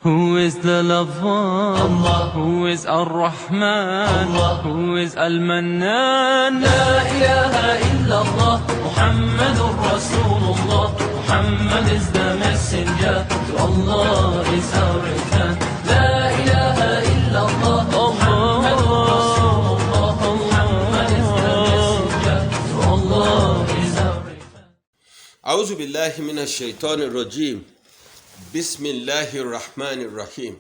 Who is the lover? Allah. Who is Ar-Rahman? Allah. Who is Al-Mannan? La ilaha illallah. Muhammadur Rasulullah. Muhammad is the messenger. To Allah is our return. La ilaha illallah. Muhammadur Rasulullah. Muhammad is the messenger. To Allah is our return. أعوذ بالله من الشيطان الرجيم. بسم الله الرحمن الرحيم،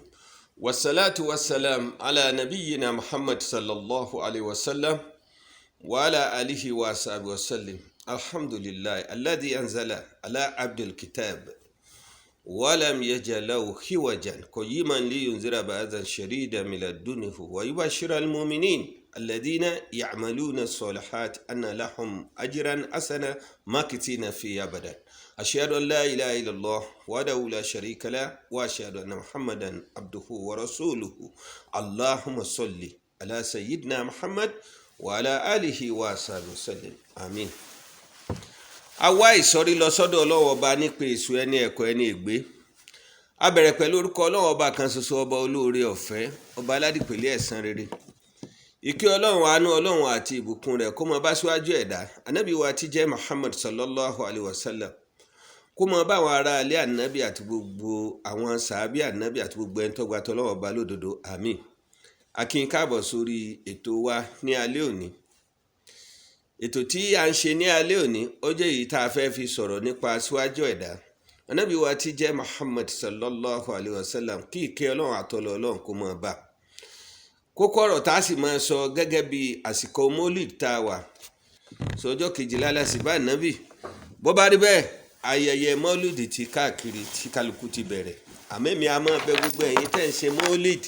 والصلاة والسلام على نبينا محمد صلى الله عليه وسلم وعلى آله وصحبه وسلم. الحمد لله الذي أنزل على عبد الكتاب ولم يجعل له عوجا، قيما لينذر بأسا شديدا من لدنه ويبشر المؤمنين الذين يعملون الصالحات أن لهم أجرا حسنا ماكثين فيه أبدا. أشهد أن لا إله إلا الله وحده لا شريك له، وأشهد أن محمدا عبده ورسوله. اللهم صل على سيدنا محمد وعلى آله وصحبه وسلم، آمين. A wá ìsọ̀rí lọ sọ́dọ̀ Ọlọ́wọ́ Ọba nípa èso ẹni ẹ̀kọ́ ẹni ègbé. A bẹ̀rẹ̀ pẹ̀lú orúkọ Ọlọ́wọ́ Ọba kan ṣoṣo, Ọba olóore ọ̀fẹ́, Ọba aládìpẹ̀lẹ̀ ẹ̀san rere. Ìkẹ́ Ọlọ́run, àánú Ọlọ́run àti ìbùkún rẹ̀ kó máa bá síwájú ẹ̀dá Ànábì wa tí jẹ́ Muhammad sallallahu alayhi wa sallam, kó máa bá àwọn ará ilé Ànábì àti gbogbo àwọn sàábì Ànábì àti gbogbo ẹni tó gba tỌlọ́run Ọba lódodo. Àmín. A kí yín káàbọ̀ sórí ètò wa ní alẹ́ òní. Ètò tí a ń ṣe ní alẹ́ òní, ó jẹ́ èyí tá a fẹ́ fi sọ̀rọ̀ nípa síwájú ẹ̀dá Ànábì wa tí jẹ́ Muhammad sallallahu alayhi wa sallam, kí ìkẹ́ Ọlọ́run àtọlọ Ọlọ́run kó máa bá. Kókó ọ̀rọ̀ tá a sì máa sọ, gẹ́gẹ́ bí àsìkò Mólid tá a wà, sọjọ́ 12 lásìbá Ànábì. Bó bá rí bẹ́ẹ̀, ayẹyẹ Mólid ti káàkiri tí kálukú ti bẹ̀rẹ̀. Àmẹ́mi a máa bẹ gbogbo ẹ̀yin tẹ́ ń ṣe Mólid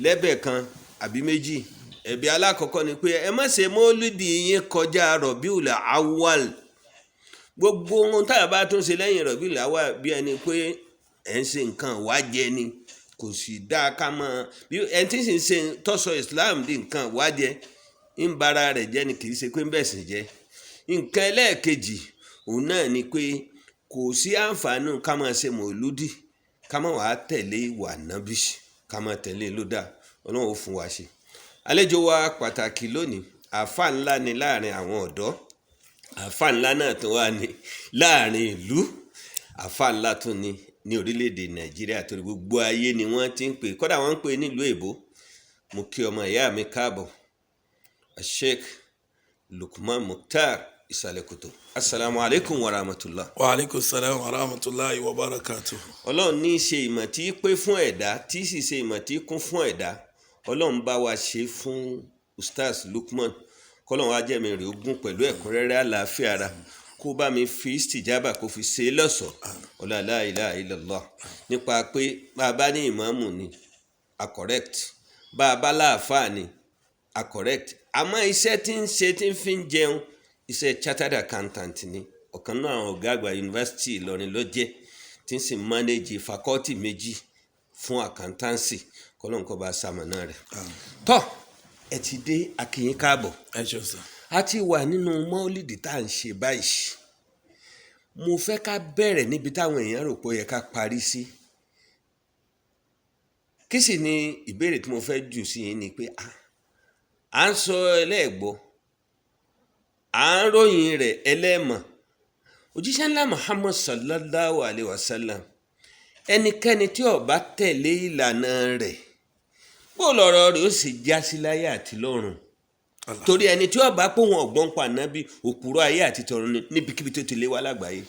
lẹ́bẹ̀ kan àbí méjì. Ẹ̀bẹ̀ alákọ̀ọ́kọ́ ni pé ẹ má ṣe Mólid yín kọjá Rọ̀bíùl Awwal. Gbogbo ohun tá a bá tún ṣe lẹ́yìn Rọ̀bíùl Awwal, bí ẹni pé ẹ̀ ń ṣe nǹkan wájẹ ni, kò sì dáa ká mọ bí ẹni tí sì ń ṣe tọ́sọ Islam di nǹkan wájẹ, ń bara rẹ̀ jẹ́ ni, kì í ṣe pé ń bẹ̀sìn jẹ́. Nǹkan ẹlẹ́ẹ̀kejì òun náà ni pé kò sí àǹfààní ká máa ṣe mọ̀lúdì ká máa wàá tẹ̀lé ìwà Nábì, ká máa tẹ̀lé ló dáa. Ọlọ́run ó fún wa ṣe. Àlejò wa pàtàkì lónìí, àáfà ńlá ni láàrin àwọn ọ̀dọ́, àáfà ńlá náà tún wà ní láàrin ìlú, àáfà ńlá tún ni ní orílẹ̀-èdè Nàìjíríà, torí gbogbo ayé ni wọ́n ti ń pè, kódà wọ́n ń pè nílùú èbó. Mo kí ọmọ ìyá mi káàbọ̀, Sheikh Lukman Mukhtar Ìsàlẹ̀kòtò. Asalaamu alaykum wa rahmatulah. Wa aleykum salaam wa rahmatulahi wa barakatuh. Ọlọ́run ní í ṣe ìmọ̀ tí pé fún ẹ̀dá, tí sì ṣe ìmọ̀ tí kún fún ẹ̀dá. Ọlọ́run bá wa ṣe fún Ustaz Lukman, kọ́lọ́run wá jẹ́mi rè ogún pẹ̀lú ẹ̀kúnrẹ́rẹ́ àlàáfíà ara, kó bá mi fi istijaba, kó fi ṣe é lọ́sọ̀ọ́. Ọlá la ilaha illallah. Nípa pé bá a bá ní ìmáàmù ni a correct, bá a bá láàfáà ni a correct, àmọ́ iṣẹ́ tí ń ṣe tí ń fi ń jẹun, iṣẹ́ chartered accountant ni. Ọ̀kan náà àwọn ọ̀gá àgbà Yunifásitì Ìlọrin ló jẹ́, tí ń sì manage faculty méjì fún accountancy. Kọ́lọ́n kọ́ bá a sàmọ̀nà rẹ̀. Tọ́ ẹ ti dé, a kí yín káàbọ̀. Ẹ ṣeun sir. A ti wà nínú mọ́lìdì tá à ń ṣe báyìí. Mo fẹ́ ká bẹ̀rẹ̀ níbi táwọn èèyàn rò pé ó yẹ ká parí sí. Kí sì ni ìbéèrè tí mo fẹ́ jù sí yín ni pé à ń sọ ẹlẹ́ẹ̀gbọ́, à ń ròyìn rẹ̀ ẹlẹ́ẹ̀mọ̀, òjíṣẹ́ ńlá Muhammad sallallahu alayhi wa sallam, ẹnikẹ́ni tí ó bá tẹ̀lé ìlànà rẹ̀, bó lọ̀rọ̀ rẹ̀ ó sì já sí láyé àti lọ́run? Torí ẹni tí ó bá pò wọn ọ̀gbọ́n pa Nábì, òpùrọ̀ ayé àti tọ̀run níbikíbi tó ti lé wa lágbàáyé.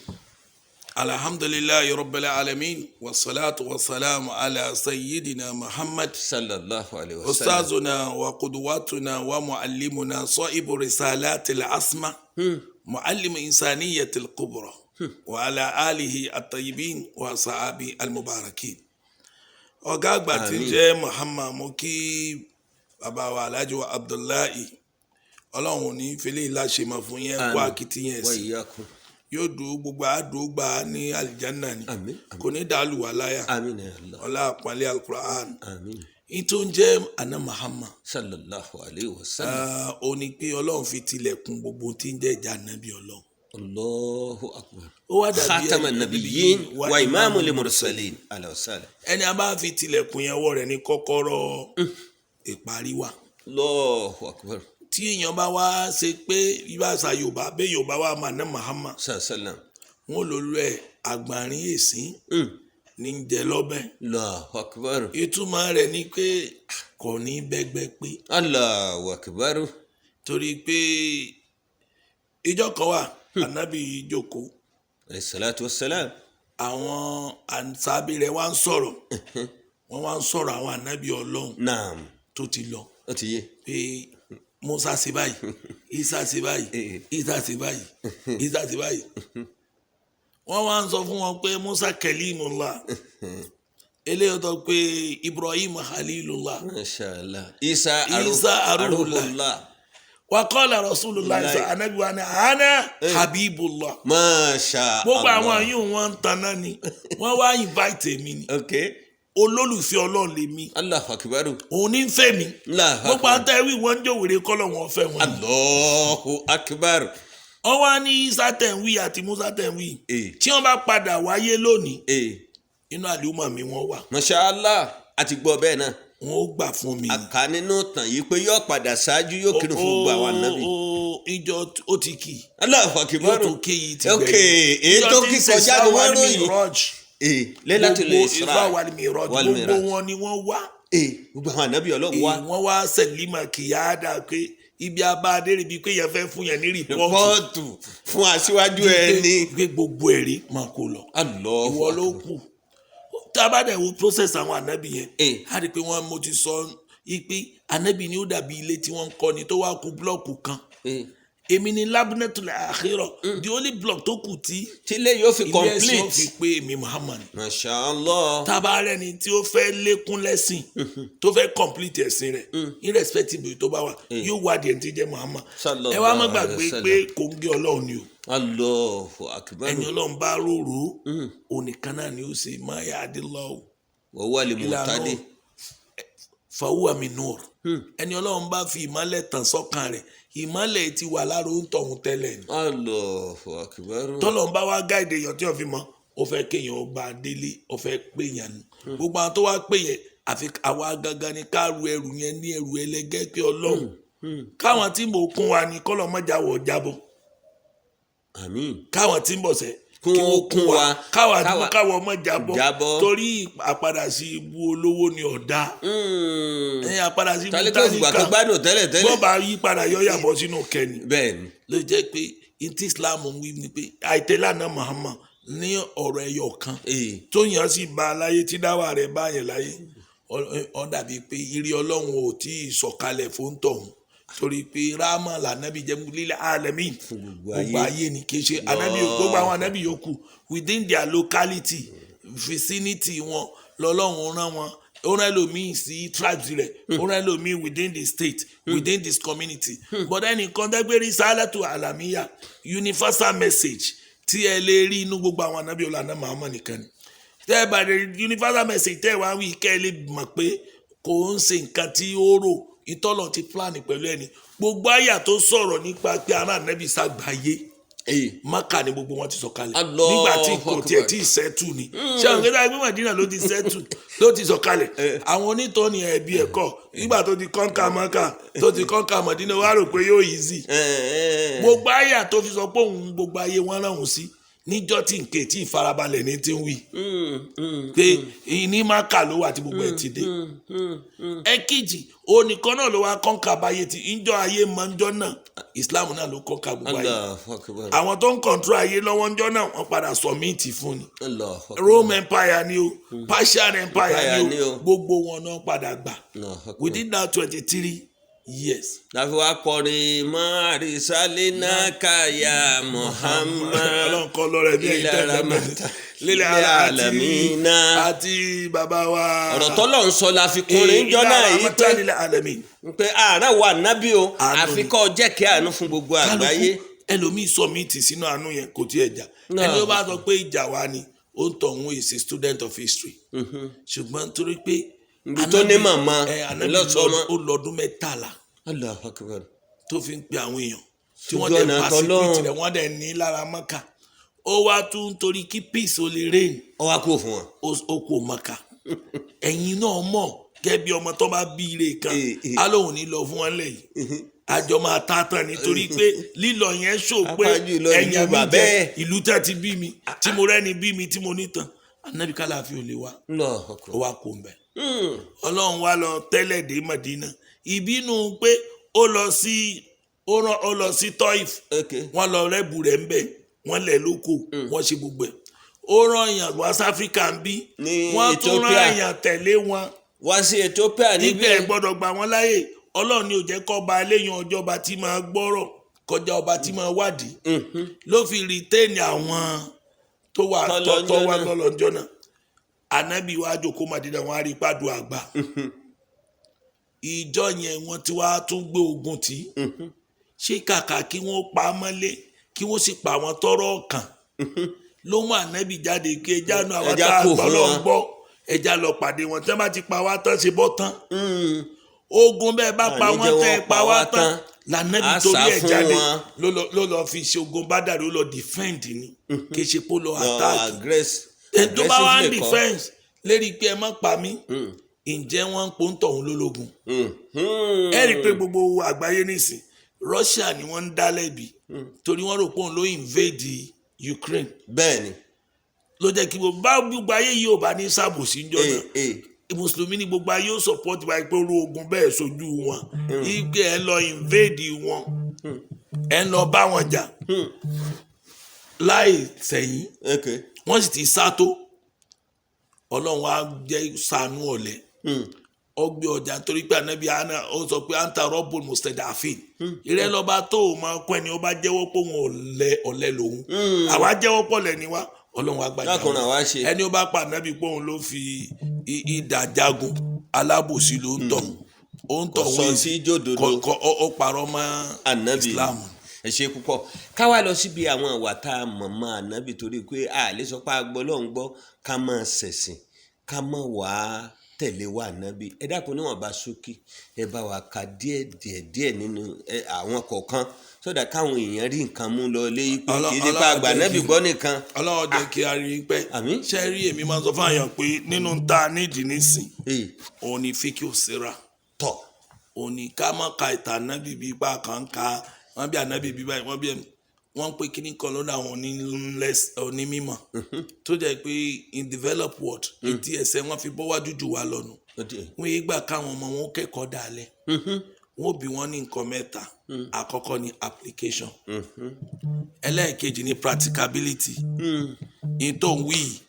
Alhamdulilayi rabbil alamin, wasalaatu wasalaamu ala sayyidina Muhammad sallallahu alayhi wa sallam, ustazuna wa qudwatuna wa muallimuna, sahibu risalati al-asma, muallimu insaniyati al-kubra, wa ala alihi at-tayyibin wa sahabi al-mubarakin. Ọ̀gá àgbà tí ń jẹ́ Muhammad, mo kí bàbá wa Alhaji wa Abdullahi. Ọlọ́run ò ní fẹlẹ́ ìlàṣẹ mọ̀ fún yẹn kó akitiyan wa sí iyyakum. Yóò dúró, gbogbo àdúgbà ní àlìjánà ni. Àmín. Kò ní dàlù wà láyà. Àmín ya Allah. Ọlá àpọ́nlé Alukur'an. Àmín. Ní tó ń jẹ́ àná Muhammad sallallahu alayhi wa sallam, ó ní pé Ọlọ́run fi tilẹ̀kùn gbogbo tí ń jẹ́ ìjà Nábì Ọlọ́run. Allahu akbar. Ó wá dàbí Khatama nabiyyin wa imamul mursalin alayhi wa sallam. Ẹni a bá fi tilẹ̀kùn yẹn wọ̀ rẹ̀ ní kọ́kọ́rọ́ ìparí wa. Allahu akbar. Tí èèyàn bá wá ṣe pé ibà àṣà Yorùbá bẹ́ẹ̀ Yorùbá wa máa ná Muhammad, Sallam. wọn lò lọ ẹ̀ àgbàrín èsín ní ń jẹ lọ́bẹ̀. Allahu akbar. Ìtumọ̀ rẹ̀ ni pé kò ní bẹ́gbẹ́ pé. Allahu akbar. Torí pé ìjọ kan wà, ànábì jókòó, Alayhi salatu wassalam. Àwọn àǹsábì rẹ̀ wá ń sọ̀rọ̀, wọ́n wá ń sọ̀rọ̀ àwọn ànábì Ọlọ́run tó ti lọ, Ó ti yé. pé Musa ṣe báyìí, Isa ṣe báyìí, Isa ṣe báyìí, Isa ṣe báyìí. Wọ́n wá ń sọ fún wọn pé Musa kalimullah, eléyìí tó pé Ibrahim khalilullah, Masha Allah. Isa Isa aruhullah. aruhullah. Wa qala rasulullah Lai. anabi wa ni ana habibullah. Masha Allah. Gbogbo àwọn yìí wọ́n ń taná ni, wọ́n wá invite mi ni. Olólùfẹ́ Ọlọ́run lèmi. Allahu akbar. Òun ní ń fẹ́ mi. Allahu Gbogbo akbar. àtẹ̀wé wọn ń jòwèrè kọ́lọ̀ wọn fẹ́ wọn. Allahu akbar. Wọ́n wá ní Isa tẹ̀ ń wí àti Musa tẹ̀ ń wí, tí wọ́n bá padà wáyé lónìí, inú àlùmọ̀ mi wọ́n wà. Masha Allah. A ti gbọ́ bẹ́ẹ̀ náà. Wọ́n ó gbà fún mi. A kà nínú tàn yìí pé yóò padà ṣáájú, yóò kírun fún gbogbo àwọn ànábì. Ó ìjọ ó ti kì Allahu yóò akbar. tó ké yìí ti Ok, èyí tó kí kọjá ni wọ́n ròyìn. Lailatul Gbogbo Isra Isra wal Miraj, wal gbogbo Miraj. wọn ni wọ́n wá. Gbogbo àwọn ànábì Ọlọ́run wá. Wọ́n wá sẹ̀límà kìyàdà pé ibi abáadé rẹ̀ bíi pé yẹn fẹ́ fún yẹn ní report. Report fún aṣíwájú ẹni. Pé gbogbo ẹ̀rí máa kó lọ. Allahu Ìwọ ló akbar. kù. Tá a bá dẹ̀ wo process àwọn ànábì yẹn, á rí i pé wọ́n, mo ti sọ i pé ànábì ni ó dàbí ilé tí wọ́n ń kọ́ ni tó wá kù block kan. Èmi ni labnatul akhirah, the only block tó kù tí Tílé yóò fi ilé ẹ̀sìn ó complete. fi pé èmi Muhammad. Masha Allah. Tá a bá rẹ́ni tí ó fẹ́ lékún lẹ́sìn, tó fẹ́ complete ẹ̀sìn rẹ̀, irrespective tó bá wà, yóò wádìí ẹni tí jẹ́ Muhammad. Sallallahu Ẹ wá má alaihi gbàgbé wasallam. pé kòńgẹ́ Ọlọ́run ni o. Allahu akbar. Ẹni Ọlọ́run bá rorò, onìkan náà ni ó ṣe máa yà á dé lọ́wọ́ Wa huwa al-muhtadi. Fahuwa min nur. Ẹni Ọlọ́run bá fi ìmọ́lẹ̀ tàn sọ́kàn rẹ̀, ìmọ́lẹ̀ ti wà lára òun tọ̀hún tẹ́lẹ̀ ni. Allahu akbar. Tọ́lọ́run bá wá guide èèyàn tí wọ́n fi mọ́, ó fẹ́ kéèyàn ó gba délé, ó fẹ́ pè yàn ni. Gbogbo àwọn tó wá pè yẹn, àfi àwa gangan ni ká ru ẹrù yẹn ní ẹrù ẹlẹgẹ́ pé Ọlọ́run káwọn tí mò ń kún wa ni kọ́lọ́ mọ́jà wọ̀ jábọ̀. Àmín. Káwọn tí ń bọ̀ sẹ́ Kí wọ́n kún wa. káwọn àti káwọn ọmọ jábọ̀. Jábọ̀. Torí àpadà sí ibú olówó ni ọ̀dà ẹ̀yìn àpadà sí ibú Tálíkà òfìgbà kan gbádùn tẹ́lẹ̀ tẹ́lẹ̀. Bọ́ọ̀bà yí padà yọ yàbọ̀ sínú kẹ́ni. Bẹ́ẹ̀ ni. Ló jẹ́ pé ntí Islam ń wí ni pé àìtẹ́lẹ̀ àná Muhammad ní ọ̀rọ̀ ẹyọ kan tó yàn sí ba láyé tí dáwà rẹ̀ bá yẹn láyé, ó dàbí pé ìrì Ọlọ́run ò tí ì sọ̀kalẹ̀ fún tọ̀hún, torí pé ráàmà lànàbí jẹ́ lílẹ̀ alamin, gbogbo gbogbo ayé. ayé ni, kì í ṣe ànábì. Gbogbo àwọn ànábì yòókù, within their locality, vicinity wọn lọ́lọ́run rán wọn. Ó rán ẹlòmíì sí tribes rẹ̀, ó rán ẹlòmíì within the state, within this community, but ẹnìkan dẹ́gbẹ́ risalatu alamiya, universal message tí ẹ lè rí inú gbogbo àwọn ànábì ọlọ́run, Muhammad nìkan ni. Tẹ́ ẹ bá rí universal message tẹ́ ẹ wá wí, kẹ́ ẹ lè mọ̀ pé kò ń ṣe nǹkan tí ó rò, ìtọ́lọ̀ ti plan pẹ̀lú ẹni. Gbogbo àyà tó sọ̀rọ̀ nípa pé ará ànábì ṣàgbáyé, Maka ni gbogbo wọn ti sọ̀kalẹ̀. Allahu Nígbà tí kò tiẹ̀ Akbar. tí ì settle ni. Ṣé àwọn kẹta ẹgbẹ́ Màdínà ló ti settle, ló ti sọ̀kalẹ̀? Àwọn onítọ́ni ẹ̀bí ẹ̀kọ́ nígbà tó ti conquer Maka, tó ti conquer Màdínà, wàá rò pé yóò easy. Gbogbo àyà tó fi sọ pé òun gbogbo ayé wọn rán òun sí, níjọ́ tí nǹkan tí ìfarabalẹ̀ ní ti ń wí pé ní Maka ló wà tí gbogbo ẹ̀ ti dé. Ẹ̀kejì, onìkan náà ló wá conquer báyé tí ìjọ ayé mọ́njọ́ náà, Islam náà ló conquer gbogbo ayé. Allahu Akbar. Àwọn tó ń control ayé lọ́wọ́ ńjọ́ náà, wọ́n padà submit fún ni. Allahu Akbar. Rome Empire ni o, Persian Empire Empire ni ni o, o. gbogbo wọn náà padà gbà Allahu Akbar. within that 23 years. Láfi wá kọrin máa rísálínàkà ya Muhammad. Ọlọ́run kọ́ lọ́rẹ̀ bí ẹ̀yin tẹ́lẹ̀ Ilẹ̀ lílẹ̀ alamina. Àti bàbá wa. Ọ̀rọ̀ tọ́lọ̀ ń sọ la fi kọrin jọ náà yìí pé lílẹ̀ alamin. pé àárẹ̀ wà nábì o, Àánú ni. àfi kọ́ jẹ́ kí àánú fún gbogbo àgbáyé. Kálukú ẹlòmíì sọ mí tì sínú àánú yẹn, kò tiẹ̀ jà. Ẹni ó bá sọ pé ìjà wa ni, ó ń tọ̀ òun is a student of history, ṣùgbọ́n torí pé Ibi tó ní màmá Ànábì lọ́sọ̀ọ́mọ́. ó lọ́dún 13 Allahu Akbar. tó fi ń pe àwọn èèyàn. Tí wọ́n Sójú dẹ̀ ọ̀nà persecute tọlọ́run. rẹ̀, wọ́n dẹ̀ ní lára Mọ́kà. Ó wá tún torí kí peace ó lè reign, Ó wá kúrò fún wọn. Ó kú Mọ́kà. Ẹ̀yin náà mọ̀, gẹ́gẹ́ bí ọmọ tó bá bí ire kan, Eh, eh. á lóun ní lọ fún wọn lẹ́yìn, àjọ máa ta tán, nítorí pé lílọ yẹn ṣò pé Pàápàá jùlọ ìlú ẹ̀yàn mi bàbá jẹ́ ẹ̀. ìlú tẹ́ ti bí mi, tí mo rẹ́ni bí mi, tí mo ní tán Ànábì kálàfin ò lè wá. Allahu akbar. Ó wá kó mbẹ́. Ọlọ́run wá lọ tẹ́lẹ̀ dé Madina, ìbínú pé ó lọ sí ó rán ó lọ sí Tọ́ìf. Wọ́n lọ rẹ́bù rẹ̀ ń bẹ̀, wọ́n lẹ̀ lóko, wọ́n ṣe gbogbo ẹ̀. Ó rán èèyàn wá sí Áfíríkà ń bí. Ní Wọ́n tún rán Ethiopia. èèyàn tẹ̀lé wọn. Wá sí Ethiopia níbí. Ibẹ̀ gbọ́dọ̀ gbà wọ́n láyè. Ọlọ́run ni ò jẹ́ kọ́ ọba eléyìn ọjọ́, ọba tí máa gbọ́rọ̀ kọjá ọba tí máa wádìí, ló fi retain àwọn tó wà Tọ́lọ́njọ́ tó wà náà. lọ́lọ́njọ́ náà. Ànábì wá jókòó Màdínà, wọn á rí pàdù àgbà ìjọ yẹn, wọ́n ti wá tún gbé ogun tì í. Ṣé kàkà kí wọ́n pa á mọ́lé, kí wọ́n sì pa àwọn tọ́rọ̀ ọ̀kàn, ló mú Ànábì jáde kí ẹja nu àwọn Ẹja tá a kò gbọ́ fún lọ wọn. gbọ́, ẹja lọ pàdé wọn. Tí wọ́n bá ti pa wá tán, ṣe bọ́ tán ogun bẹ́ẹ̀ bá pa Àní wọ́n jẹ́ tẹ́ wọ́n pa wá tán. Lànàbì Á torí sá ẹ̀ fún jáde wọn. ló lọ fi ṣe ogun Bádàrí. Ó lọ defend ni, kì í ṣe pé ó lọ Lọ attack. Ẹni tó bá wá ń aggressively kọ́. defence lérí pé ẹ má pa mí, ǹjẹ́ wọ́n ń po ń tọ̀hún lólógun? Ẹ rí i pé gbogbo àgbáyé nísìn, Russia ni wọ́n ń dá lẹ́bi, torí wọ́n rò pé òun ló invade Ukraine. Bẹ́ẹ̀ni. Ló jẹ́ kí gbogbo bá gbogbo ayé yìí ò bá ní sàbòsí ń jọ náà, Ee mùsùlùmí ní gbogbo ayé ó support báyìí pé orú ogun bẹ́ẹ̀ sojú wọn, ike ẹ lọ invade wọn, ẹ ń lọ bá wọn jà láì sẹ̀yìn. Wọ́n sì ti sá tó. Ọlọ́run wa jẹ́ ṣàánú ọ̀lẹ, ó gbé ọjà, torí pé Ànábì àná ó sọ pé anta rabbul mustadafin, ìrẹ́ lọ́ba tó o máa kọ́ ẹni ó bá jẹ́wọ́ pé òun ọ̀lẹ, ọ̀lẹ lòun. Àwa jẹ́wọ́ pọ̀ lẹ́ni wa, Ọlọ́run wa gbàjà. Lákùnrin àwa ṣe. Ẹni ó bá pa Ànábì pé òun ló fi idà jagun, alábòsí ló ń tọ̀, ó ń tọ̀. Kò sọ sí jódodo. Ó parọ́ mọ́ Ànábì. Islam. Ẹ ṣe púpọ̀. Ká wá lọ síbi àwọn ìwà tá a mọ̀ mọ́ Ànábì, torí pé a lè sọ pé a gbọ́ lọ́hùn gbọ́, ká máa ṣẹ̀sìn, ká mọ̀ wá tẹ̀lé wa Ànábì. Ẹ dákun, níwọ̀n bá ṣókí, ẹ bá wa ka díẹ̀ díẹ̀ díẹ̀ nínú àwọn kọ̀ọ̀kan, sódà káwọn èèyàn rí nǹkan mú lọ lé pé kì í ṣe pé àgbà Ànábì gbọ́ nìkan. Ọlọ́run jẹ́ kí a rí i pẹ́. Àmín. Ṣe rí, èmi máa ń sọ fún àyàn pé nínú tá a nídìí nísìn, òun ni fíkì òsèrà. Tọ̀. Òun ni ká má ka ìtàn Ànábì bíi ipa kan ka wọ́n bí Ànábì bíi báyìí, wọ́n bí ẹ̀mí wọ́n ń pè kíní kan lọ́dọ̀ àwọn onímọ̀ tó jẹ́ pé in developed world, ìdí ẹsẹ̀ wọ́n fi bọ́ wájú jù wá lọ́nu. Ó ti Wọ́n yé gbà káwọn ọmọ wọn kẹ́kọ̀ọ́ dalẹ̀, wọ́n bí wọ́n ní nǹkan mẹ́ta. Àkọ́kọ́ ni application, ẹlẹ́ẹ̀kejì ni practicability. In tó ń wí yìí,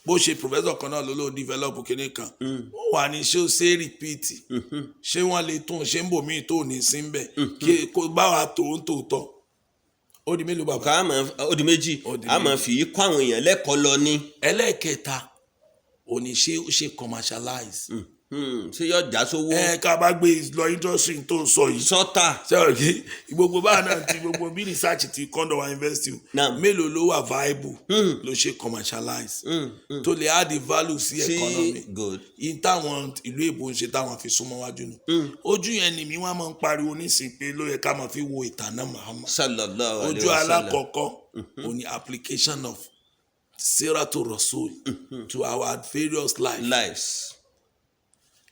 bó ṣe professor kan náà ló ló develop kinní kan, wọ́n wà ní ṣé ó ṣe é repeat, ṣé wọ́n lè tún ṣe ń bò míì tó ní sí ń bẹ̀ kí kó bá wa tó ń tòótọ́. Ó di mélòó, bàbá? Ká máa ó di méjì. Ó di A máa fi yí kọ́ àwọn èèyàn lẹ́kọ̀ọ́ lọ ní. Ẹlẹ́ẹ̀kẹta ò ní ṣé ó ṣe commercialize. Ṣé yóò já sówó? Ẹ ká bá gbé lọ industry tó ń sọ yìí. Sọ́tà. Sẹ́wọ̀n kí gbogbo báà náà ti gbogbo bí research ti kọ́ńdọ̀ wa university, Naam. mélòó ló wà viable, ló ṣe commercialize, tó lè add value sí Sí. economy? Good. Yìí táwọn ìlú èbó ń ṣe táwọn fi súnmọ́ wájú nù. Ojú yẹn ni mi wá máa ń pariwo nísìnyí pé ló yẹ ká máa fi wo ìtàn náà Muhammad. Sallallahu alayhi Ojú wa sallam. alákọ̀ọ́kọ́ òní application of siratu rasul to our various life. Lives.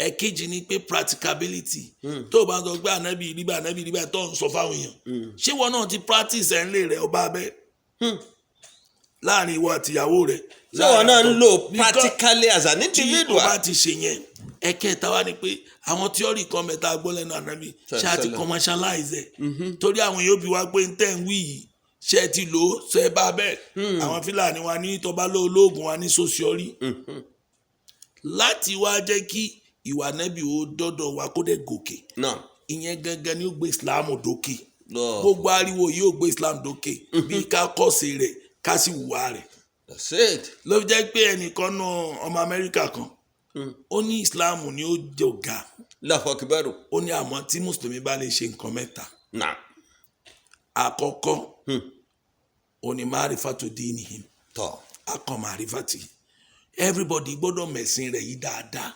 Ẹ̀kejì ni pé practicability. Tó o bá ń sọ pé Ànábì rí bá, Ànábì rí bá, tó ń sọ fáwọn èèyàn, ṣé wọn náà ti practice ẹ̀ ń lè rẹ̀ ọba abẹ́ láàrin ìwọ àtìyàwó rẹ̀? Ṣé wọn náà ń lò Because practically as an tí o individual? bá ti ṣe yẹn. Ẹ̀kẹta wá ni pé àwọn theory kan mẹ́ta gbọ́ lẹ́nu Ànábì, ṣé a ti Sẹ́lẹ̀. commercialize ẹ̀? Torí àwọn yóò bí wá pé ń tẹ̀ ń wí yìí, ṣé ẹ ti lò ó, ṣé ẹ bá bẹ́ẹ̀? Àwọn Fúlàní wa ní tọba lóògùn wa ní sosiori láti wá jẹ́ kí ìwà Ànábì ó dọ́dọ̀ wa, kó dẹ̀ gòkè. Náà. Ìyẹn gangan ni ó gbé Islam dókè. Lọ. Gbogbo ariwo yìí ó gbé Islam dókè bí ká kọ́sẹ̀ rẹ̀, ká sì hùwà rẹ̀. That's it. Ló fi jẹ́ pé ẹnìkan náà, ọmọ Amẹ́ríkà kan, ó ní Islam ni ó jẹ́ ọ̀gá. Allahu akbar. Ó ní àmọ́ tí mùsùlùmí bá lè ṣe nǹkan mẹ́ta. Náà. Àkọ́kọ́, ó ní ma'rifatu dinihim. Tọ̀. Akọ ma'rifati, everybody gbọ́dọ̀ mẹ̀sìn rẹ̀ yìí dáadáa.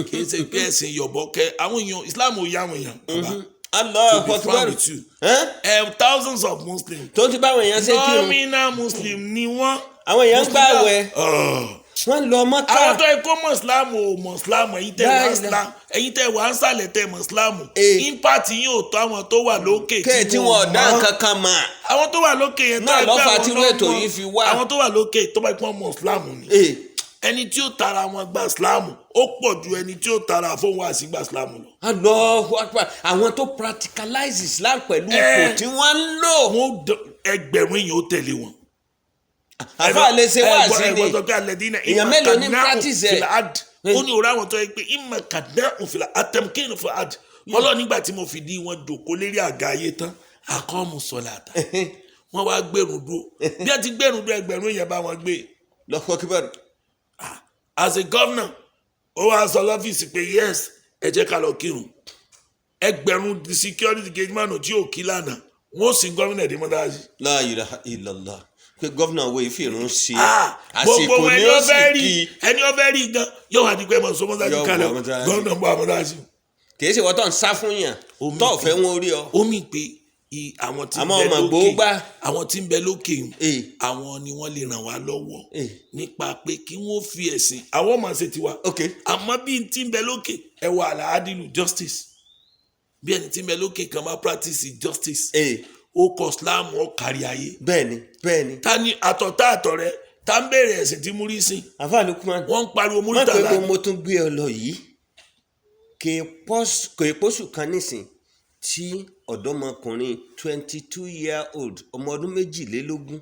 Kì í ṣe pé ẹ̀sìn yọ̀bọ̀kẹ́ àwọn èèyàn, Islam ò yá àwọn èèyàn, bàbá. Allahu To be frank Akbar. with you. Ẹ́n? Thousands of Muslims, Tó ti báwọn èèyàn ṣe kírun, nominal Muslim ni wọ́n. àwọn èèyàn ń gbààwẹ̀, Ugh. wọ́n ń lọ Mọ́kà. Àwọn tó yẹ kó mọ̀ Islam ò mọ̀ Islam, ẹ̀yin tẹ̀ wá Láìláì. Islam, ẹ̀yin tẹ̀ wá ń sàlẹ̀ tẹ̀ mọ̀ Islam, Eh. impact yín ò tó àwọn tó wà lókè Kẹ́ ẹ̀ tí wọn ò dá mọ̀. nǹkan kan mọ̀. Àwọn tó wà lókè yẹn Náà tó ló fà ẹgbẹ́ tí wọn irú ló ètò mọ̀. yìí fi wá. Àwọn tó wà lókè tó bá pọ́n mọ̀ Islam ni, Ee, ẹni tí ó tara wọn gba Islam ó pọ̀ ju ẹni tí ó tara fóun wá sí gba Islam lọ. Allahu Akbar. Àwọn tó practicalize Islam pẹ̀lú ipò Eh. tí wọ́n ń lò. Wọn ó ẹgbẹ̀rún èèyàn ó tẹ̀lé wọn. Àfáà lè ṣe wá sí ni. Ẹ̀gbọ́n sọ pé alladhina Èèyàn mélòó ní practice ẹ̀? fil ard. Ó ní òrà àwọn tó yẹ pé ìmọ̀ kàdá òfìlà àtẹ̀mkín fil ard. Ọlọ́run, nígbà tí mo fìdí wọn jòkó lérí àga ayé tán, àkọ́mù sọ̀làtà, wọ́n wá gbẹ̀rún dúró. Bí wọ́n ti gbẹ̀rún dúró, ẹgbẹ̀rún èèyàn bá wọn gbé. Allahu Akbar. As a governor, ó wá sọ lọ́fíìsì pé yes, ẹ jẹ́ ká lọ kírun. Ẹgbẹ̀rún security gate man tí ò kí lánàá, wọ́n ó sin gómìnà dé mọ́tàlásí. La ilaha illallah. Pé gómìnà wo ìfìrún ṣe. Ah, Àsìkò gbogbo ni ẹni ó ó sì fẹ́ rí kí. ẹni ó fẹ́ rí gan yóò wá di pé mọ̀ sọmọ́sájú Yóò kalẹ̀ wọ mọ́sálásí. Gómìnà ń bọ̀ àmọ́sájú. Kì í ṣe wọ́n tó ń sá fún yàn. Omi Tó ò fẹ́ wọn orí ọ. Ó mì pé àwọn tí ń Àmọ́ bẹ ọmọ lókè, gbòógbá. àwọn tí ń bẹ lókè yìí, Ee. àwọn ni wọ́n lè ràn wá lọ́wọ́ Ee. nípa pé kí wọ́n fi ẹ̀sìn àwọn ọmọ ṣe tiwa. Ok. Àmọ́ bí n tí ń bẹ lókè, ẹ wà àlàádìlú justice, bí ẹni tí ń bẹ lókè kan bá practice justice, Ee. ó kọ Islam, ó kárí ayé. Bẹ́ẹ̀ni, bẹ́ẹ̀ni. Ta ni àtọ̀tá àtọ̀rẹ́ ta ń bèrè ẹ̀sìn tí múrí sìn? Àfáà Lukman. Wọ́n ń pariwo Má múrítà pé láì. mo tún gbé ọ lọ yìí, kò è pósù kan nísìn tí ọ̀dọ́mọkùnrin 22 year old, ọmọ ọdún 22,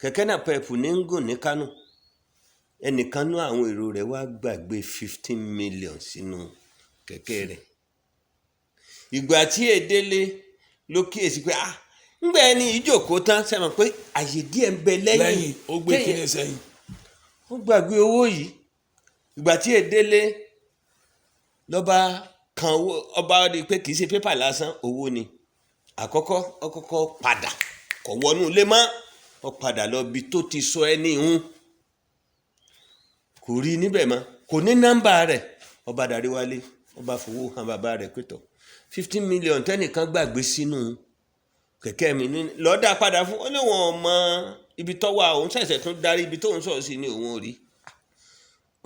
kẹ̀kẹ́ náà pẹ̀pù ní ń gùn ní Kánò. Ẹnìkan nú àwọn èrò rẹ̀ wá gbàgbé 15 million sínú kẹ̀kẹ́ rẹ̀. Ìgbà tí èdèlé ló kíyèsí pé, ah, ńgbà ẹni ìjókòó tán, sẹ́wọ̀n pé àyè díẹ̀ ń bẹ lẹ́yìn. Lẹ́yìn ó gbé Téèyàn- kíní sẹ́yìn. Ó gbàgbé owó yìí. Ìgbà tí èdèlé lọ́ba kan owó, ọba rí i pé kì í ṣe pépà lásán, owó ni. Àkọ́kọ́, ọkọ́kọ́ padà, kò wọnú ilé mọ́, ó padà lọ bí tó ti sọ ẹni hun, kò rí níbẹ̀ mọ́, kò ní nọ́mbà rẹ̀. Ọba darí wálé, ọba fowó hàn bàbá rẹ̀ pé tọ̀, 15 million tẹ́nìkan gbàgbé sínú kẹ̀kẹ́ mi ní lọ́ọ́ dá padà fún. Ó ní wọn ò mọ ibi tó wà, òun ṣẹ̀ṣẹ̀ tún darí ibi tóun sọ̀rọ̀ sí ni òun ò rí.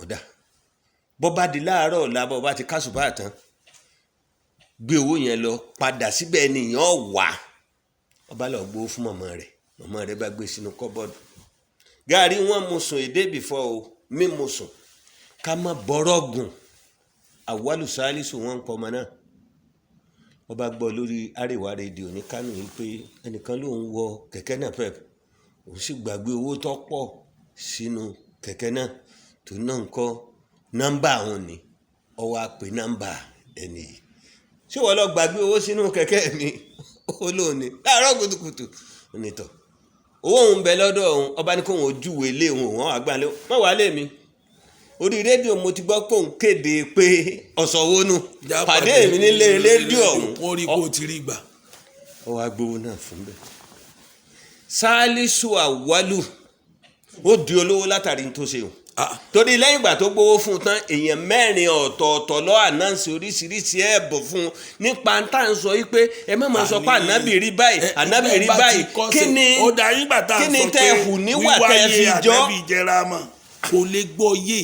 Ọ̀dà, bọ́ bá di láàárọ̀ ọ̀la, bọ́ bá ti kásùbà tán, gbé owó yẹn lọ padà síbẹ̀, ènìyàn wà. Ọba lọ gbowó fún màmá rẹ̀, màmá rẹ̀ bá gbé sínú kọ́bọ́ọ̀dù. Gàrí wọn mu sùn èdè bìfọ́ o mímu sùn ká má bọ́rọ̀ gùn. Àwálù Sálísù wọn ń pọ ọmọ náà. Ọba gbọ́ lórí Àríwá Rédíò ní Kánò yìí pé ẹnìkan lòun wọ kẹ̀kẹ́ náà pep, òun sì gbàgbé owó tó pọ̀ sínú kẹ̀kẹ́ náà, tó náà ń kọ́ nọ́mbà òun ni. Ọwọ́ á pè nọ́mbà ẹni yìí: ṣé wọ́n lọ gbàgbé owó sínú kẹ̀kẹ́ mi? Ó lóun ní láàárọ̀ kùtùkùtù onítọ̀ owó òun bẹ lọ́dọ̀ òun. Ọba ní kóun ojúwe ilé òun, òun àgbà lé má wàá lé mi. Orí rédíò mo ti gbọ́ pé òun kéde pé ọ̀sọ̀wó nù, pàdé mi nílé rédíò ọ̀hún. Wọ́n rí kó o ti rí gbà. Ó wá gbowó náà fún bẹ́ẹ̀. Sálísù Àwálù ó di olówó látàrí ní tó ṣe o, torí lẹ́yìn ìgbà tó gbowó fún un tán, èèyàn mẹ́rin ọ̀tọ̀ọ̀tọ̀ ló announce oríṣiríṣi ẹ̀bùn fún un nípa tá à ń sọ yìí pé ẹ má máa sọ pé ànábì rí báyìí, ànábì rí báyìí. Kí ni ó dá yín gbà tá à kí ń ni sọ tẹ́ pé hù níwà tẹ́ fi wíwáyé jọ́? Ànábì jẹra mọ́ kò lè gbọ́ yé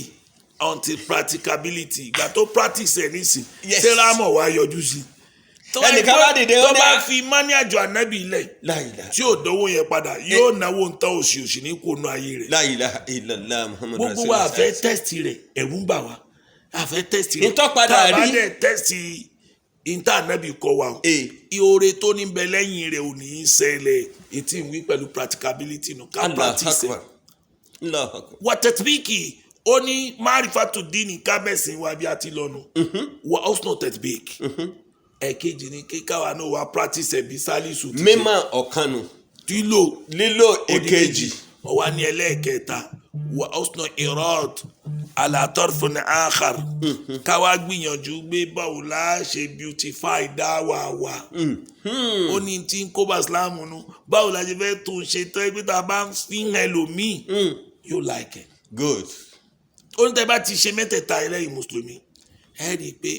until practicability. Ìgbà tó practice ẹ̀ nísìn, Yes. sẹ́rámọ̀ wá yọjú sí i. Ẹnìkan bá dìde, ó tó ní bá fi mání àjọ ànábì ilẹ̀ La ilaha tí ò dánwó yẹn padà, yóò náwó ń tán òṣì òṣì ní kò nu ayé rẹ̀. La ilaha illallah Muhammadu Gbogbo wa Rasulullah. àfẹ́ test rẹ̀, ẹ̀rù ń bà wá, àfẹ́ test rẹ̀. Ntọ́ padà Tá a bá rí. dẹ̀ test ìta ànábì kọ wa o, ìhòòrè tó ní bẹ lẹ́yìn rẹ̀ ò ní í ṣẹlẹ̀. Ètí ìwí pẹ̀lú practicability nù ká Allahu practice ẹ̀. Akbar. Allahu Akbar. Wàtẹ̀tìbíkì, ó ní márífàtú dínì, kábẹ̀sìn wa bí a ti lọ́nu wà ọ́sùnà tẹ̀tìbíkì. Ẹ̀kejì ni kíkàwá náà wà practice ẹ̀ bí Sálísù ti ṣe. Mímọ̀ ọ̀kan nù. Lílò Lílò èkejì. Ọwọ́ ní ẹlẹ́ẹ̀kẹta, wà ọ́sùnà ìrọ́d alátọ́rfún àkàr, káwá gbìyànjú gbé báwo la ṣe beautify dáwà wa. Ó ní tí ń kó bá Islam nu, báwo la ṣe fẹ́ tún ṣe tó ẹgbẹ́ tá a bá ń fi hàn ẹlòmíì yóò like ẹ̀. Good. Ó ní tẹ́ bá ti ṣe mẹ́tẹ̀ẹ̀ta ẹlẹ́yìn mùsùlùmí, ẹ rí i pé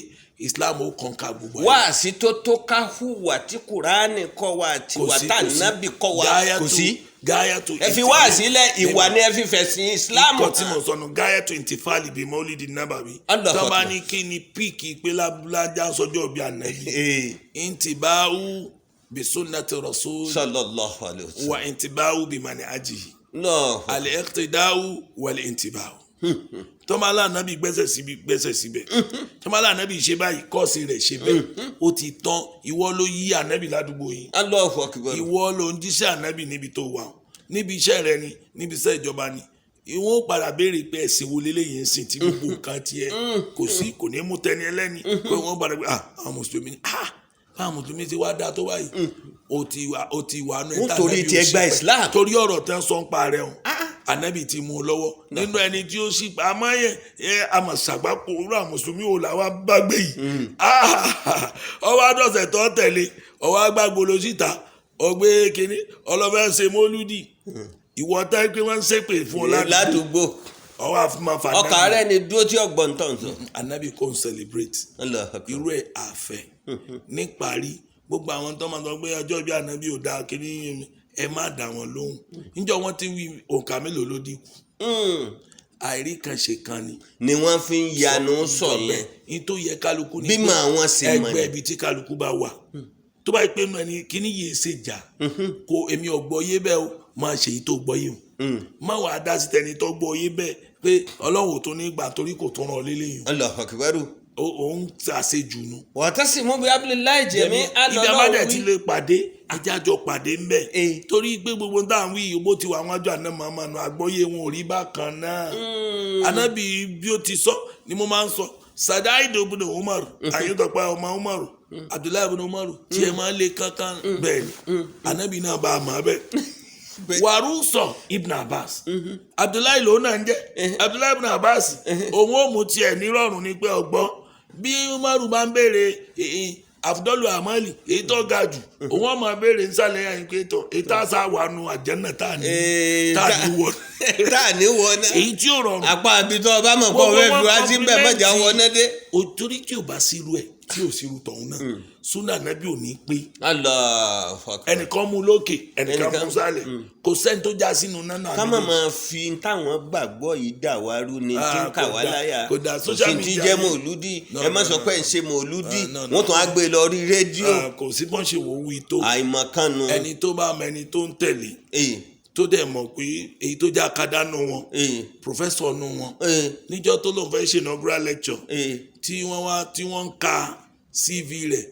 Islam ó kàn ká gbogbo ayé. Wáàsí tó tó ká hùwà tí Kùránì kọ́ wa àti Kò wà sí, tá kò sí. nábì kọ́ wa kò sí. Gáyàtò Ẹ fi wáàsí lẹ̀, ìwà ni ẹ fi fẹ̀sìn Islam Ikọ̀ tí mo sọnù, gáyàtò intifali bíi mọ́lídìí nábàbí. Allahu Tọ́ba Akbar. ní kí ni píìkì pé lájà sọjọ́ bíi ànábì, Ee, intibahu bi sunnati rasul sallallahu alayhi wa sallam. wa intibahu bi manhajihi, Allahu al-iqtida'u wal-intiba'u. Tọ́ba aláàánábì gbẹ́sẹ̀ síbi, gbẹ́sẹ̀ síbẹ̀. Tọ́ba aláàánábì ṣe báyìí, kọ́ọ̀sì rẹ̀ ṣe bẹ́ẹ̀, ó ti tán. Ìwọ ló yí ànábì ládùúgbò yìí. Allahu akbar. Ìwọ ló ń jíṣẹ́ ànábì níbi tó wà o. Níbi iṣẹ́ rẹ ni, níbi iṣẹ́ ìjọba ni, ìwọ ó padà béèrè pé ẹ̀sìn wo leléyìí ń sìn tí gbogbo nǹkan tiẹ̀ kò sí, kò ní mú tẹni ẹlẹ́ni, pé wọ́n padà pé, ah, àwọn mùsùlùmí ni, ah, báwọn mùsùlùmí ti wá dáa tó báyìí. Ó ti wà nù. Wọ́n torí tiẹ̀ gba Islam. Torí ọ̀rọ̀ tẹ́ ń sọ ń pa rẹ̀ o, ànábì ti mú un lọ́wọ́ nínú ẹni tí ó sì pa àmọ́ yẹn ẹ àmọ̀ ṣàgbákò irú àwọn mùsùlùmí wo làwọn bá gbé yìí. Ah, ọwọ́ àdọ̀sẹ̀ tó tẹ̀lé ọwọ́ agbágbolo síta, ọgbẹ́ kínní ọlọ́fẹ́ ṣe mọ́lúdì, ìwọ tẹ́ pé wọ́n ń ṣépè fún ọ ládùúgbò, Ládùúgbò. Ọwọ́ àfihàn fà. Ọkà rẹ ni dúró tí ọgbọ̀n tán sọ. Ànábì kò ń celebrate Allahu akbar. irú ẹ̀ àfẹ́. Níparí, gbogbo àwọn tó máa sọ pé ọjọ́ bí ànábì ò dáa kínní, ẹ má dá wọn lóhùn. Níjọ́ wọ́n ti wí, òǹkà mélòó ló dínkù? Àìrí kan ṣe kan ni Ni wọ́n fi ń yanu sọ yẹn. Ní tó yẹ kálukú ní Bímọ pé àwọn sì mọ̀ ẹgbẹ́ ni. ibi tí kálukú bá wà, tó bá yẹ pé inú ẹni kíní yìí ṣe jà kó èmi ò gbọ́ yé bẹ́ẹ̀ o, máa ṣe èyí tó gbọ́ yé o, má wàá dá sí tẹni tó gbọ́ yé bẹ́ẹ̀ pé Ọlọ́run ò tó ní gbà torí kò tó ràn ọ́ lélẹ́yìn. Allahu akbar. Òun ṣàṣejù nu. Wa'tasimu bihablillahi jami'an. Ibi abádẹ ti lè pàdé, ajájọ pàdé ńbẹ, Eh. torí pé gbogbo tá à ń wí yìí, bó ti wà wájú àná màmá nu, àgbọ́yé wọn ò rí bákan náà. Anábì bí ó ti sọ ni mo máa ń sọ, Sadaidu ibn Umar, Ayédọ̀pá ọmọ Umar, Abdullahi ibn Umar, tí ẹ máa ń lé kankan bẹ́ẹ̀ ni anábì náà bá a mọ̀ bẹ́ẹ̀. Wàrúsọ ibn Abbas, Abdullahi lòun náà ń jẹ́ Abdullahi ibn Abbas, òun ò mú tiẹ̀ nírọ̀rùn ni pé ọgbọ́n bí Umaru bá ń béèrè àfudọ́lù àmọ́lì èyí tó ga jù, òun ọmọ béèrè nsàlẹ̀ yẹn pé tó èyí tá a sá wà nù àjẹ́nà tá a ní Ee, tá a ní wọ tá a ní wọ náà. Èyí tí ò rọrùn. Apá àbí tó o bá mọ̀ pé o Gbogbo fẹ́ fi wọn wá sí bẹ́ẹ̀ mọ̀jà compliment. wọ náà dé. O torí tí ò bá sírú ẹ̀, tí ò sírú tọ̀hún náà, súnà nábì ò ní pé. Allahu akbar. Ẹnìkan mú lókè, ẹnìkan Ẹnìkan- mú sálẹ̀, kò sẹ́ni tó já sínú nánà. Ká má máa fi táwọn gbàgbọ́ yìí dà wá rú ni tí ń Ah, kà kò wá dáa, láyà. kò dáa. Kò Social sí ti media jẹ́ ni. mòlúdì. No, Ẹ má no, sọ no. pé ń ṣe mòlúdì. Ah, no, no. Wọ́n tún á gbé lọ rí rédíò. Kò sí bọ́n ṣe wò ó wí tó. Àìmọ̀kánu. Ẹni tó bá mọ ẹni tó ń tẹ̀lé, Ee, tó dẹ̀ mọ̀ pé èyí tó jẹ́ akadánù wọn, ee, professor nu wọn, ee, níjọ́ tó lóun fẹ́ ṣe inaugural lecture, ee. tí wọ́n wá tí wọ́n ń ka CV rẹ̀,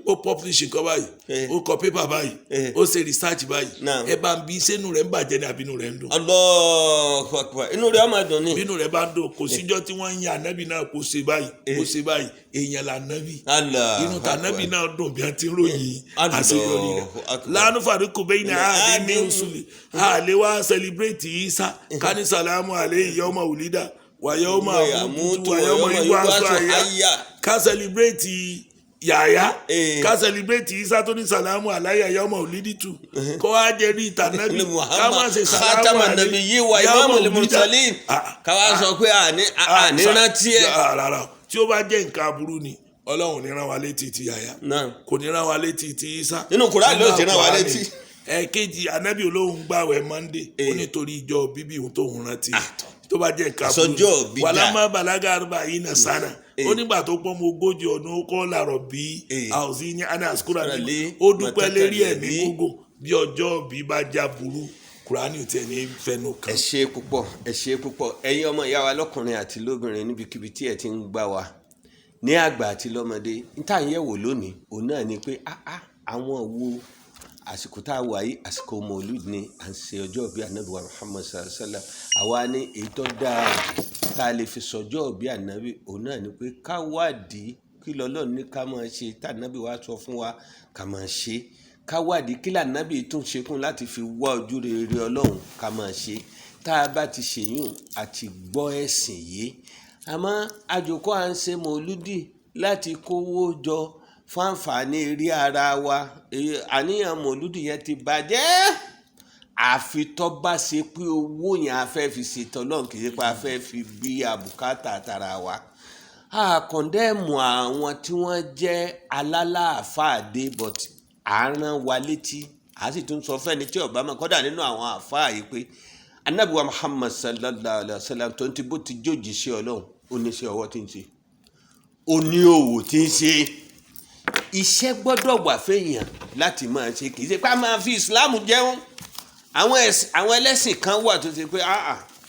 ó publish nǹkan báyìí, Eh. ó kọ paper báyìí, Eh. ó ṣe research báyìí, Naam. ẹ bá ń bí sẹ́nu rẹ̀ ń bàjẹ́ ní àbínú rẹ̀ ń dùn? Allahu akbar, inú rẹ̀ á máa dùn ní. Bínú rẹ̀ bá ń dùn, kò síjọ́ tí wọ́n ń yan ànábì náà kó ṣe báyìí, kó ṣe báyìí, èèyàn là nábì. Allahu Inú tànábì akbar. náà dùn bí wọ́n ti ń ròyìn Allahu àṣeyọrí rẹ̀. akbar. Lánàá fàdúkù bẹ́yìn náà àdé ní Àdé- usuli àlè wá celebrate Isa kání sàlámù àlẹ́ yawma wùlídà wà yawma àmútu wà yawma yub'asu hayya, ká celebrate yàyà, Eh. ká celebrate Isa tó ní sàlámù àláyà yawma wùlídìtù, kó wá jẹ́ rí ìtànábì Ní ká má Muhammad ṣe sàlámù khatama àlẹ́ nabiyyi wa yawma imamul wùlídà. mursalin. Ah, Káwá sọ pé àní àní rántí ẹ. ah, rárá o. Tí ó bá jẹ́ nǹkan aburú ni, Ọlọ́run ní rán wa létí ti yàyà, Náà. kò ní rán wa létí ti Isa. Nínú Kùránì ló ti rán wa Nínú létí. Kùránì. Ẹ̀ẹ̀kejì, anabi olóhùn gbàwẹ̀ Monday, ó Eh. nítorí ìjọ bíbí òun tóun rántí. Tó bá jẹ́ nǹkan aburú ni. Sọjọ́ bí dà. Wàlámà balaga arba yìí nà sánà, ó nígbà tó pọ́n mọ́ 40 ọdún, ó kọ́ làrọ̀ bí Eh. àwòsí ní ana àsukúrà ní Lé, ó dúpẹ́ lérí ẹ̀mí mọ̀tàkàlẹ̀ gógó. Bí ọjọ́ bí bá já burú, Kùránì ò tiẹ̀ ní fẹnu Ẹ kàn. ṣe púpọ̀, ẹ ṣe púpọ̀. Ẹ̀yin ọmọ ìyá wa lọ́kùnrin àti lóbìnrin, níbikíbi tí ẹ ti ń gbá wa, ní àgbà àti lọ́mọdé, n tá à ń yẹ̀wò lónìí òun náà ni pé àwọn wo àsìkò tá a wà yìí, àsìkò mọ̀lúd ni à ń ṣe ọjọ́ ìbí ànábì wa Muhammad sallallahu alaihi wa sallam. Àwa ní èyí tó dáa jù tá a lè fi sọjọ́ ìbí ànábì òun náà ni pé ká wádìí kí lọ́lọ́run ní ká máa ṣe, tá ànábì wa sọ fún wa ká máa ṣe, ká wádìí kí lànábì tún ṣe kún láti fi wá ojú rere Ọlọ́run ká máa ṣe. Tá a bá ti ṣèyún àti gbọ́ ẹ̀sìn yìí. Àmọ́ àjòkó à ń ṣe mọ̀lúdì láti kówó jọ fún àǹfààní eré ara wa, àníyàn mọ̀lúdì yẹn ti bàjẹ́, àfi tó bá ṣe pé owó yẹn a fẹ́ fi ṣètò Ọlọ́run, kì í ṣe pé a fẹ́ fi bí àbùkátà tara wa. A condemn àwọn tí wọ́n jẹ́ alálàáfáà dé, but à ń rán wa létí, à sì tún sọ fẹ́ni tí ọba máa kọ́dà nínú àwọn àáfàá yìí pé anabiwa Muhammad sallallahu alayhi wa sallam tó ń ti bó ti jójì sí Ọlọ́run, ó ní sí ọwọ́ tí ń ṣe, ó ní òwò tí ń ṣe. Iṣẹ́ gbọ́dọ̀ wà fẹ́yàn láti máa ṣe, kì í ṣe pé a máa fi Islam jẹun. Àwọn ẹlẹ́sìn kan wà tó ṣe pé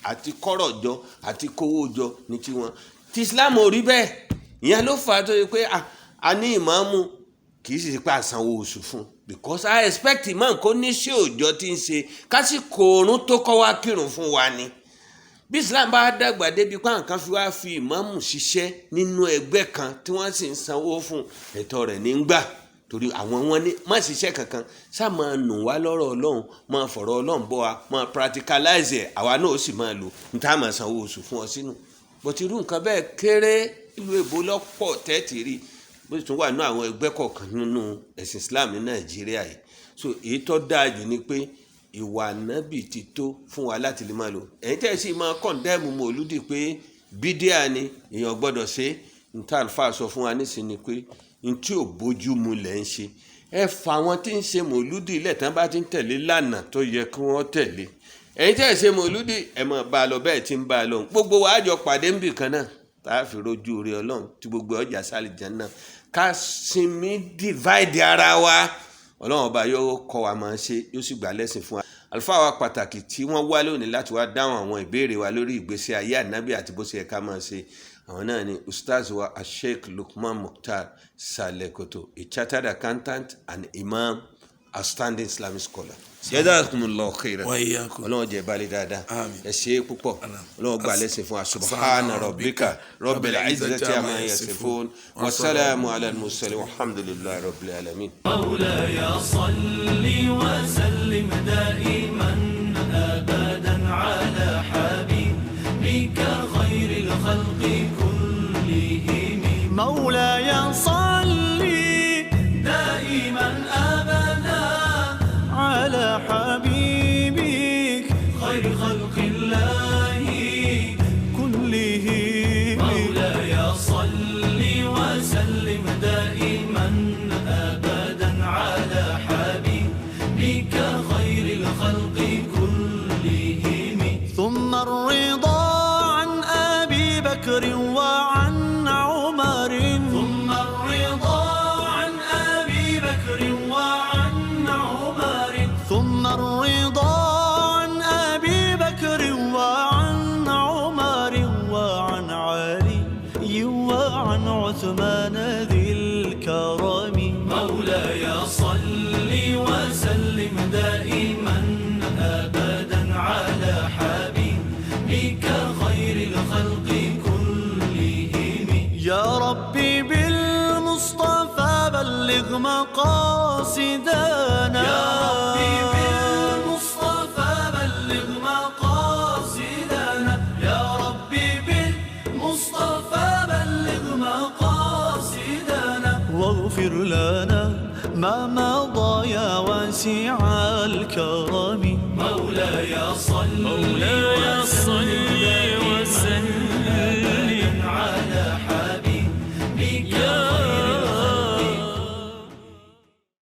àti kọ́rọ̀ jọ àti kówó jọ ní tiwọn, tí Islam ò rí bẹ́ẹ̀. Ìyẹn ló fà á tó ṣe pé a ní ìmáàmù, kì í sì ṣe pé a sanwó oṣù fún, because I expect imam kó ní sí òòjọ́ tí ń ṣe kásìkò oorun tó kọ́ wá kírun fún wa ni. Bí Islam bá dàgbà débi pé àwọn kan fi wá fi ìmáàmù ṣiṣẹ́ nínú ẹgbẹ́ kan tí wọ́n sì ń sanwó fún, ẹ̀tọ́ rẹ̀ ní gbà, torí àwọn wọn ní má ṣiṣẹ́ kankan, ṣá máa nù wá lọ́rọ̀ Ọlọ́run, máa fọ̀rọ̀ Ọlọ́run bọ́ wa, máa practicalize ẹ̀, àwa náà ó sì máa lò ní tá a máa sanwó oṣù fún ọ sínú. But irú nǹkan bẹ́ẹ̀ kéré. Ìlú èbó lọ́pọ̀ tẹ́tì rí, bó sì tún wà nínú àwọn ẹgbẹ́ kọ̀ọ̀kan nínú ẹ̀sìn Islam ní Nàìjíríà yìí. So èyí tó dáa jù ni pé ìwà ànábì ti tó fún wa láti lè máa lò. Ẹ̀yin tẹ́ ẹ sì máa condemn mòlúdì pé bídíà ni, èèyàn gbọ́dọ̀ ṣe níta, àlùfáà sọ fún wa nísìnyí ni pé n tí ò bójú mu lẹ̀ ń ṣe. Ẹ fà wọn tí ń ṣe mòlúdì ilẹ̀ tán bá ti ń tẹ̀lé lánàá tó yẹ kí wọ́n tẹ̀lé. Ẹ̀yin tẹ́ ẹ ṣe mòlúdì, ẹ máa bá a lọ bẹ́ẹ̀ tí ń bá a lọ. Gbogbo wa á jọ pàdé níbì kan náà tá a fi rojú rí Ọlọ́run tí gbogbo ọjà sálì jẹ́ náà. Ká sinmi divide ara wa. Ọlọ́run ọba yóò kọ́ wa máa ṣe, yóò sì gbà lẹ́sìn fún wa. Àlùfáà wa pàtàkì tí wọ́n wá lónìí láti wá dáhùn àwọn ìbéèrè wa lórí ìgbésí ayé ànábì àti bó ṣe yẹ ká máa ṣe, àwọn náà ni Ustaz wa Sheikh Lukman Mukhtar Salekoto, a chartered accountant and imam, outstanding Islamic scholar. Jazakumullahu khairan. Wa iyyakum. Ọlọ́run jẹ́ balẹ̀ dáadáa. Àmín. Ẹ ṣe é púpọ̀. Ọlọ́run gbà lẹ́sìn fún wa. Subhana rabbika rabbil izzati amma yasifun wa salamu ala al-mursalin walhamdulillahi rabbil alamin. مولاي صل وسلم دائما أبدا على حبيبك خير الخلق كلهم. مولاي صل دائما أبدا على حبيبك خير خلق الله كلهم. مولاي صل وسلم دائما أبدا على حبيبك خير الخلق كلهم. ثم الرضا عن أبي بكر وعن عمر. ثم الرضا عن أبي بكر وعن عمر. ثم الرضا عن أبي بكر وعن عمر وعن علي وعن عثمان ذي الكرم. مولاي صل وسلم دائما أبدا على حبيبك خير الخلق كلهم. يا ربي بالمصطفى بلغ مقاصدنا. يا ربي بالمصطفى بلغ مقاصدنا. يا ربي بالمصطفى بلغ مقاصدنا. واغفر لنا ما مضى يا واسع الكرم. مولاي صل. مولاي